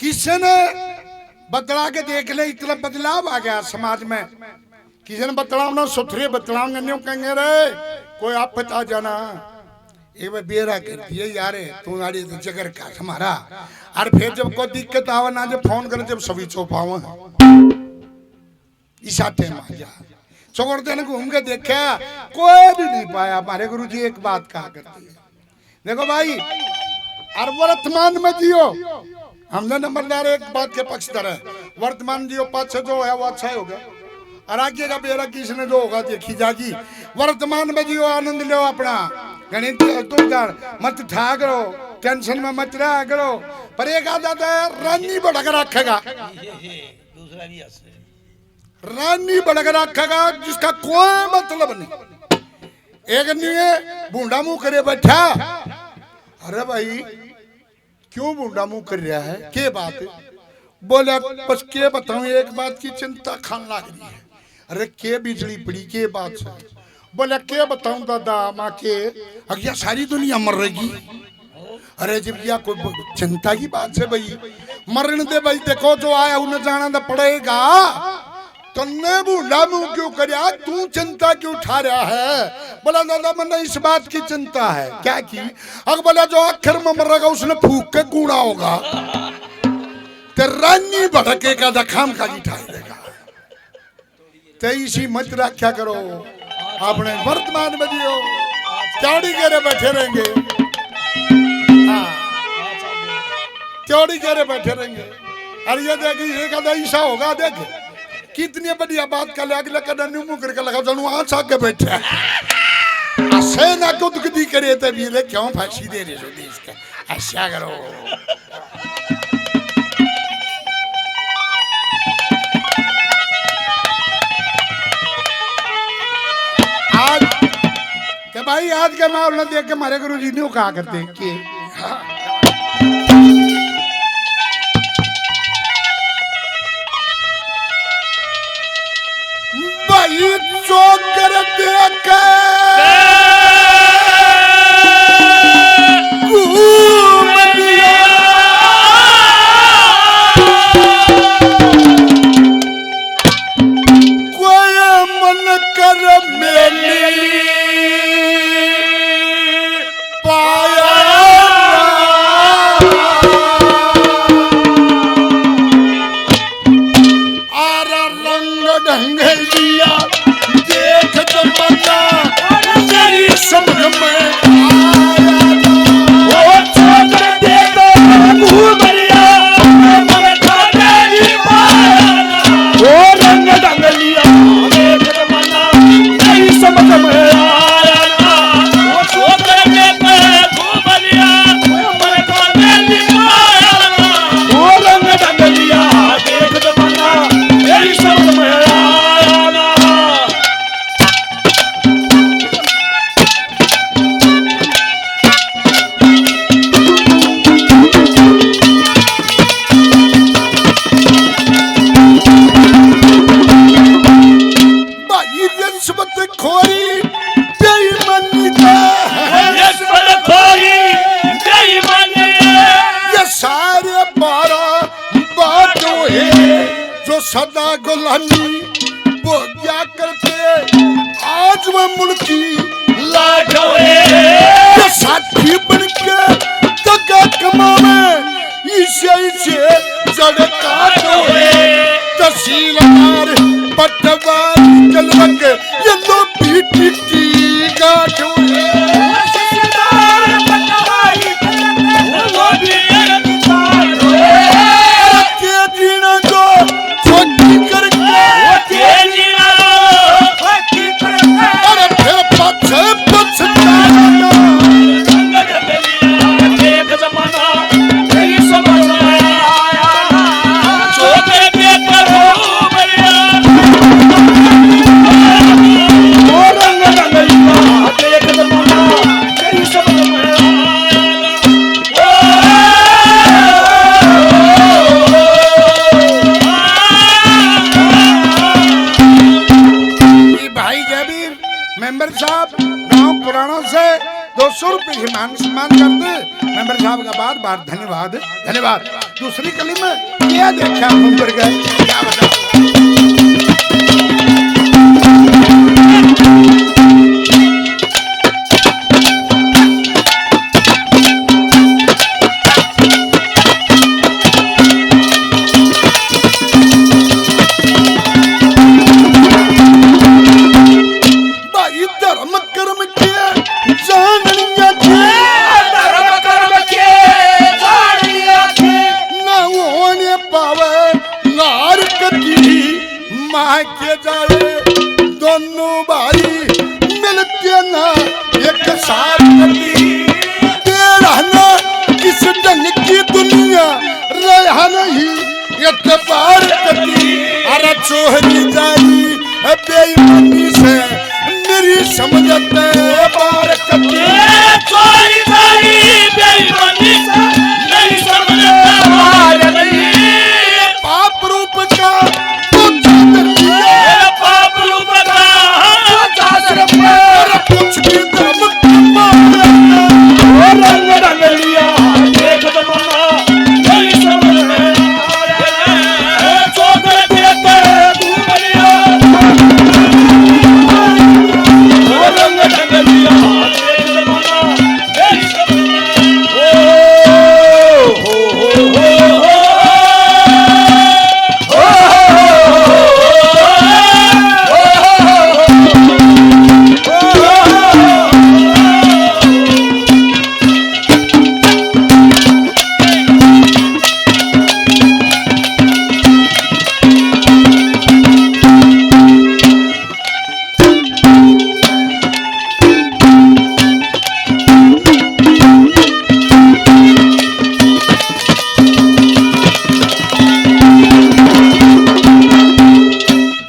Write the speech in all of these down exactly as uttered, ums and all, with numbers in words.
किसी ने बतला के देख ले, इतना बदलाव आ गया समाज में। किसी ने बतलाव ना, सुथरे बतलाव न्यू कहेंगे, "रे, कोई आफत आ जाना।" एक बार बेरा कर दिए, "यारे, तू आड़ी तो जगर का हमारा।" और फिर जब कोई दिक्कत आवे ना, जब फोन करे, जब सभी चौपाव इसा टाइम आ जा। चौकड़ते ने घूम के देखा, कोई भी नहीं पाया। हमारे गुरु जी एक बात कहा करते हैं, देखो भाई, और वर्तमान में जियो। हमने नंबरदार एक बात के पक्षधर है, वर्तमान जियो, पाछे जो है वो अच्छा ही होगा, और आगे का बेरा किसने जो होगा देखी जागी। वर्तमान में जियो, आनंद लो अपना, गणित तुम जान मत ठा करो, टेंशन में मत रहा करो। पर एक आदत है, रानी भड़क रखेगा। दूसरा भी हंसे। रानी भड़क रखेगा, जिसका कोई मतलब नहीं। एक नहीं है, भूंडा मुंह करे बैठा। अरे भाई, क्यों भूंडा मुंह कर रहा है, के बात है? बोला, बस के बताऊं, एक बात की चिंता खान लाग रही है। अरे के बिजली पड़ी, के बात है? बोला, के बताऊं दादा, माँ के, अगिया सारी दुनिया मर रहेगी। अरे जब या कोई ब-, चिंता की बात है भाई, मरण दे भाई, देखो जो आया उन्हें जाना तो पड़ेगा। तन्ने भूंडा मुंह क्यों करया, तू चिंता क्यों उठा रहा है? बोला, दादा, मन्ने इस बात की चिंता है। क्या की? अग बोला, जो आखिर में मरेगा उसने फूक के कूड़ा होगा, ते रानी भड़के का दखाम का की ठाई देगा। ते इसी मत रखा करो, अपने वर्तमान में जियो। क्योड़ी घेरे बैठे रहेंगे, हाँ, क्योड़ी घेरे बैठे रहेंगे। अरे ये देख, ये कहता ऐसा होगा, देख कितनी बढ़िया बात कर ले, अगले कदम न्यू मुकर के लगा, जानू आँच आके बैठा है। असे ना कुदकदी करे ते भी ले, क्यों फांसी दे रहे हो देश के? ऐसा करो। आज के भाई, आज के माहौल ने देख के हमारे गुरु जी ने कहा करते कि भाई चोकर देख घूम लिया। कोई मन कर मेली पाया। आरा रंग ढंग लिया, देख जमाना तेरी समझ में आया। ओ छोड़ दे तो घूम लिया, मन का नहीं पाया। ओ रंग ढंग लिया, देख जमाना तेरी समझ में आया। ओ छोड़ दे तो घूम लिया, मन का नहीं पाया। ओ रंग ढंग लिया, देख जमाना तेरी समझ में आया ना। भाई रिश्वत खोरी बेईमानी का। रिश्वत खोरी बेईमानी। ये सारे बारह बाटो है जो सदा गुलामी भोग्या करते, आज वह मुल्की लाट होए। ये साथी बन के दगा कमावे, इसे इसे जड़ काट होए। तहसीलदार पटवारी कलरंग ये लोभी टिट्टी गाठ होए। तहसीलदार पटवारी कलरंग ये लोभी टिट्टी गाठ होए। के जीना जो खोटी करके। वो के जीना जो खोटी करके। अरे फिर पाछे पछताएगा। रंग बदलिया, देख जमाना, तेरी समझ में आया। जो तेरे पेपर हो बढ़िया। वो रंग बदलिया, देख जमाना, तेरी समझ में आया। ये भाई जयवीर मेंबर साहब गांव पुराणों से दो सौ रुपये की मान सम्मान करते। मेंबर साहब का बार बार धन्यवाद, धन्यवाद। दूसरी कली में क्या देखा हम पर गए, क्या बता। भाई धर्म कर्म के जान लिया थे। धर्म कर्म के जान लिया थे। ना होने पावे नार कती माँ के जाए। दोनों भाई मिलते ना एक साथ कती। तेरा ना किस ढंग की दुनिया रहा नहीं एतबार कती। अरे छोरी जाई है बेईमानी से मेरी समझते बार कती। ए, छोरी जाई बेईमानी से मेरी समझते बार नहीं। पाप रूप का तू चादर लिया। ए, पाप रूप का तू चादर लिया। कुछ भी धर्म का मार, ओ रंग ढंग लिया, देख जमाना।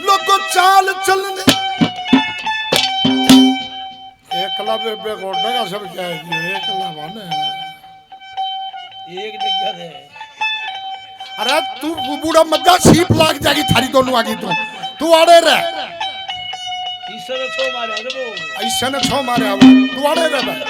लोगों चाल चलने। एकला बेबे गोडा का सब क्या है, ये एकला बने। एक डिग्गा दे। अरे तू बू-, बूढ़ा मत जा, सीप लाग जाएगी थारी दोनों आगी तू। तू आड़े रह। ईसा ने छो मारे, अरे वो। ईसा ने छो मारे, अब तू आड़े रह भाई।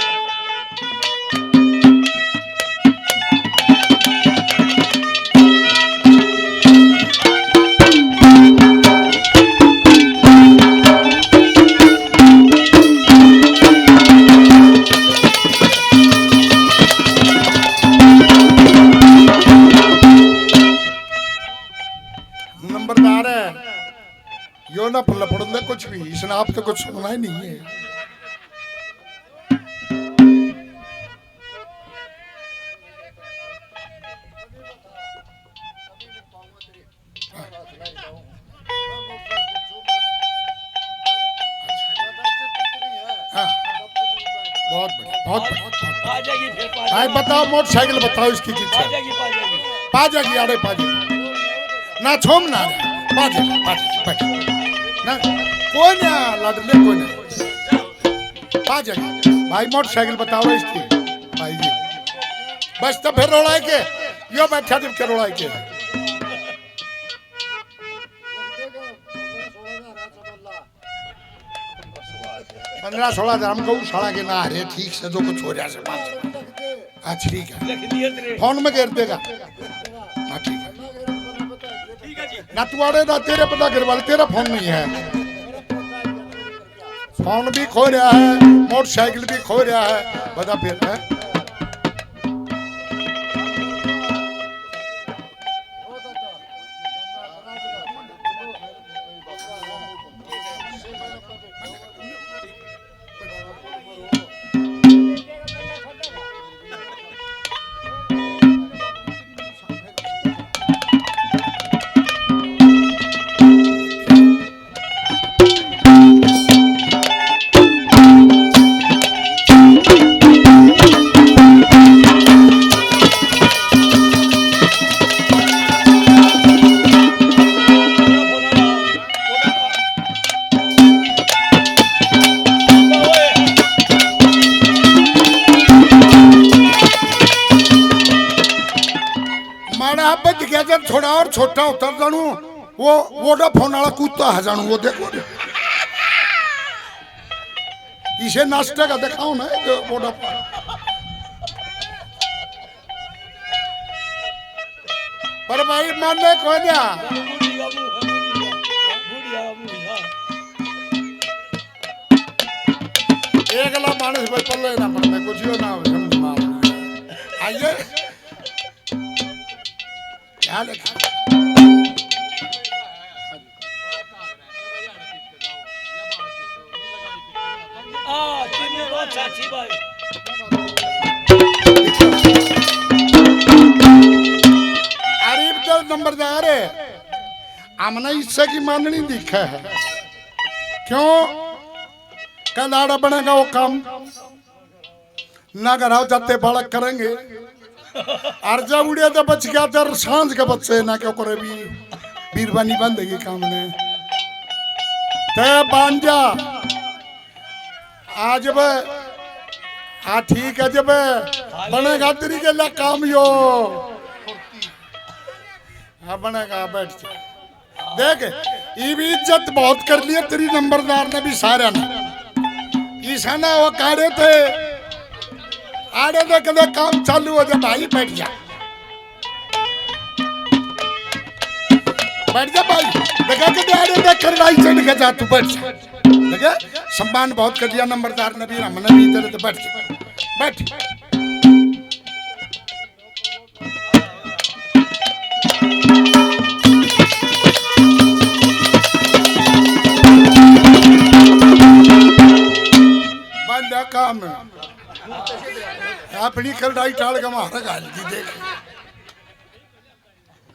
नंबरदार है, यो ना पल्ले पड़न दे कुछ भी, इसने आप तो कुछ सुनना ही नहीं है। हाँ। बहुत बढ़िया, बहुत बढ़िया, बहुत बढ़िया। पा जाएगी, फिर पा भाई जाएगी। बताओ, मोटरसाइकिल बताओ इसकी कित पा है? जाएगी, पा जाएगी। पा जाएगी, आड़े पा जाएगी। ना छोम ना रे, पा जाएगी, पा जाएगी, पा जाएगी। ना, कोई ना, लाडले, कोई ना। पा जाएगी। भाई मोटरसाइकिल बताओ इसकी, भाई जी। बस तो फिर रोड़ा के, यो बैठा जब के रोड़ा के। पन्द्रह सोलह हजार हम गौशाला के ना हरे, ठीक से जो कुछ हो रहा है, पाँच सौ। हाँ, ठीक है। फोन में घेर देगा। हाँ, ठीक है। ना तू आड़े ना, तेरे पता घर वाले, तेरा फोन नहीं है। फोन भी खो रहा है, मोटरसाइकिल भी खो रहा है, बता फिर है। माड़ा बच गया जब थोड़ा और छोटा होता जानू, वो वोडाफोन वाला कुत्ता है जानू, वो देखो। इसे नाश्ते का दिखाओ ना, एक वोडाफोन। पर भाई माने को ना। बूढ़ी का मुंह है, बूढ़ी का, बूढ़ी का मुंह है। एकला मानस भाई पल्ले ना पड़ने, कुछ यो ना हो, समझ में आवे। आइए। क्या लिखा? आ, तेरी बात साची भाई। अरे इधर नंबरदार है, हमने इससे की मांगनी दिखा है। क्यों? कल आड़ा बनेगा वो काम। ना घर आओ जाते बालक करेंगे। और जब उड़े तो बच गया, जब सांझ के बच्चे ना क्यों करे भी बीरबानी बंद है ये काम ने। ते बांजा आज बे, हाँ ठीक है जब बनेगा तेरी के ला काम यो। हाँ बनेगा, बैठ जा। देख, ये भी इज्जत बहुत कर लिया तेरी नंबरदार ने भी सारा ने। ईशाना वो काढ़े थे, आड़े दे कदे काम चालू हो जा भाई, बैठ जा, बैठ जा भाई। देखा कदे आड़े दे करवाई चढ़ के जा, तू बैठ जा। देखे, सम्मान बहुत कर लिया नंबरदार ने भी, हमने भी इधर तो बैठ जा, बैठ। बंदा काम अपनी कलडाई टाल के मार घाल दी, देख।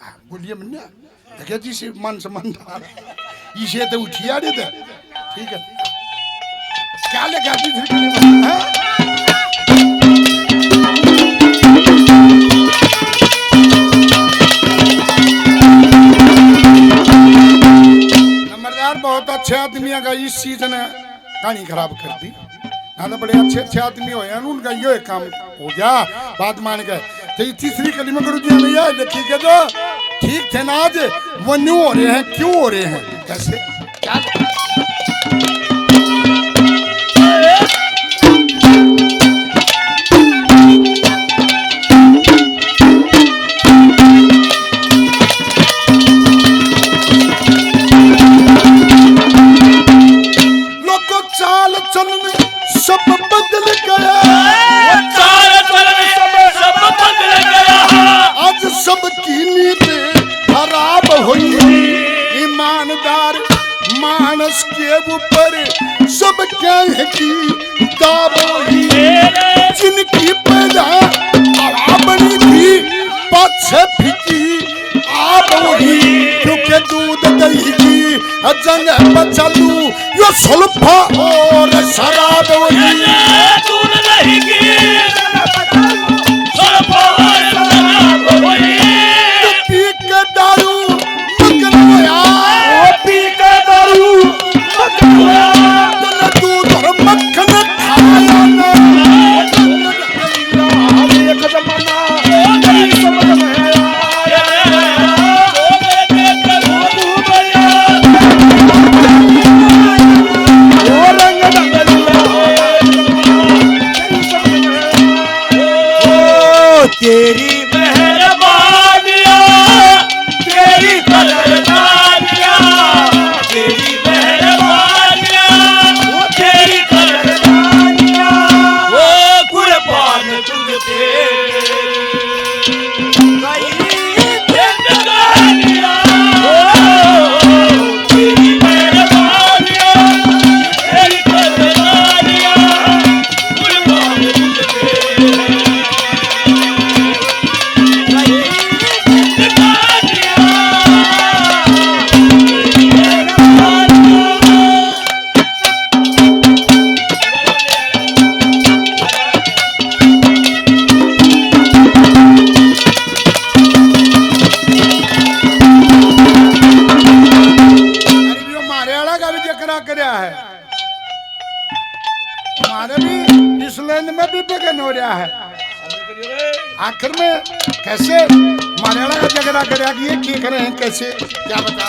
हाँ, बोलिए मन्ना, देखे जी से मान सम्मान था। इसे तो उठिया रे थे। ठीक है। क्या लगा दी फिर कलम, हाँ? नंबरदार बहुत अच्छे आदमियों का इस सीजन कहानी खराब कर दी। ना तो बड़े अच्छे अच्छे आदमी होए हैं, उनका यो एक काम हो गया, बात मान गए। तो ये तीसरी कली में गुरु जी ने ये लिखी के जो ठीक थे ना आज, वो न्यू हो रहे हैं, क्यों हो रहे हैं, कैसे, क्या? लोगों, चाल चलन सब बदल गया। चाल चलन सब, सब बदल गया। आज सबकी नीत खराब हुई। ईमानदार मानस के ऊपर सब कह की दाब हुई। जिनकी पैदा हवा बनी थी, पाछे फिकी आप वही, क्योंकि दूध दही की जंग पर चालू, यो सुल्फा और शराब वही। दूध दही की जंग पर चालू, सुल्फा और शराब वही। तू पी के दारू मगन होया। ओ पी के दारू मगन होया। तन्ने दूध और मक्खन खाया ना। एक जमाना नहीं समझ में आया। वो रंग ढंग ओ तेरी मेहरबानियाँ, तेरी कदरदानियाँ, तेरी मेहरबानियाँ, ओ तेरी कदरदानियाँ, ओ कुर्बान तुझ पे। अरे, यो म्हारे आला का भी जिक्र करया है। म्हारे भी इस लाइन में भी विघ्न हो रहा है। आखिर में कैसे म्हारे आला का झगड़ा करया कि ये की करे हैं, कैसे, क्या बता।